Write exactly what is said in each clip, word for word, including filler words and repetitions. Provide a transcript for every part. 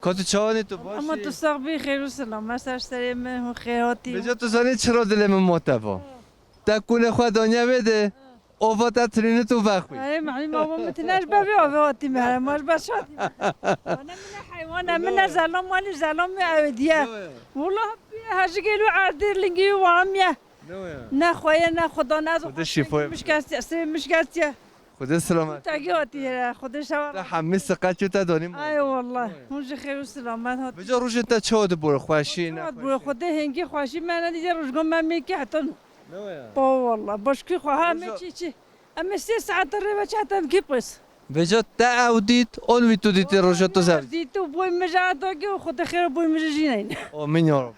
Ka tu çawanî, tu baş î? Ama tu sax bî, xêr û silam. Me ser serê min, hûn xêr hatî. Vêca tu zanî çira dilê min ma te va. Te kûnê xwe daniye wê de, ova te tirînî tu vexwî. Ay, malî ma bo min tine ji bevê avê hatî me, ma ji bes hatî me. Wana min e heywan e, min e zelam, malî zelam me ew diye. Wala hejik êlû erdê lingî wî wamiye. Ne xwe ye, ne xudan, ez Xwedê şîfo ye. Mişkestiye, sê mişkestiye. Xwedê selamet. Te gihatî ye, Xwedê şewa. Te hemî siqet û te donî. Ay wallah, hûn ji xêr û selamet hat. Vêca rojên te çawa dibûre, xweşî, ne xweşî? Bûre Xwedê hingî xweşî me nedîde, rojgan me mê kê heta nû. Ne ya? Pa wallah, başkî xwe ha me çî çî. Em ê sê saet rê ve çi heta em kî pis. Vêca te ew dît, on wî tu dîtî roja tu zev. Dît û boy min ji heta kê û Xwedê xêr boy min ji jî neyne. Amin ya Rabbi.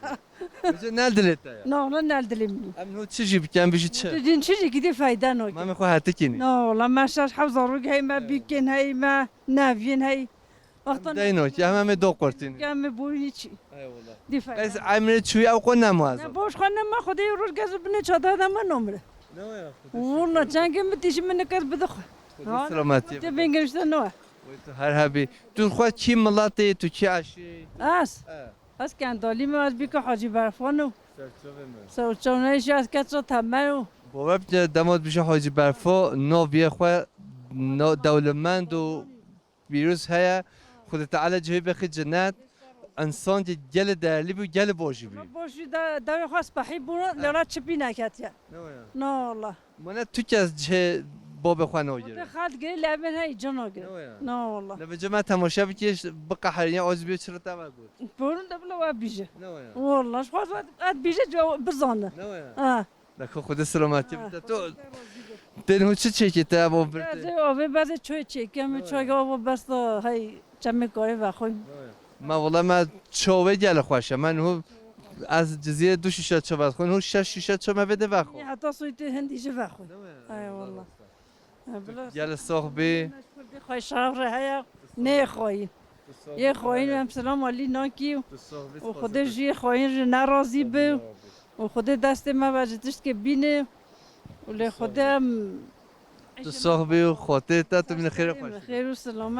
Vêca ne dilê te ya. Na, wala ne dilê min. Em nû çi jî bikin, bijî çi? Tu din çi jî gidî fayda nake. Mamê xwe hetikînî. Na, wala me şaş hewza rûg hey me, bîkên hey me, neviyên hey. Wextan deyno ki, em em ê do qurtînî. Em ê boyî çi? Eyvallah. Dî fayda. Bes emrê çûyî ew qo nema ez. Ne boş xwe nema, Xwedê roj gez binê çadra de me nomre. Ne ya, Xwedê. Wala çengê min tîşî min kes bide xwe. Xwedê selametî. Te bingirişte ne. Wê tu her hebî. Tu xwe kî miletê, tu kî eşî? Ez? E. Ez Kendalî me, ez bîka Hacî Berfan û. Serçavê me. Serçavê jî ez keça temel û. Bawer bike, dema dibêje Hacî Berfo, naviyê xwe, na-, dewlemend û pîroz heye. Xwedê Teala cihê bexî cennet. Însan ki gelê değerli bû, gelê baş jî bû. Baş jî de, dewê xwe spehî bû, lera çipî neketiye. Ne ya? Na wala. Mane tu kes cihê babê xwe nagire. Te xalt girê levên hey cana gir. Ne ya? Na wala. Ne vêca me temaşe bikê, biqeheriye, az bê çira te ve got. Borun de bila we bîje. Ne ya? Wala, ji xwe ez bîje, bizane. Ne ya? Ha. Leko Xwedê selametî bide. Tu tên hû çi çêkî te ev bir te? Ez ê avê bezê çay çêkim, çay ava bes da hey çemê karê vexwin. Me wala me çavê gelê xweş e. Me hû ez ciziyê du şîşe çav ez xwin, hû şeş şîşe çav me vê de vexwin. Heta soytê hindî jî vexwin. Ay wala. Gelê sox bî. Xweşav re heye, nê xwayî. Yê xwayîn em selam alî nakî û Xwedê jî yê xwayîn re nerazî bi û Xwedê destê me ve ji tiştkê bîne û lê Xwedê em Tu sox bî û xotê te tu min xêr xweş. Xêr û selamet.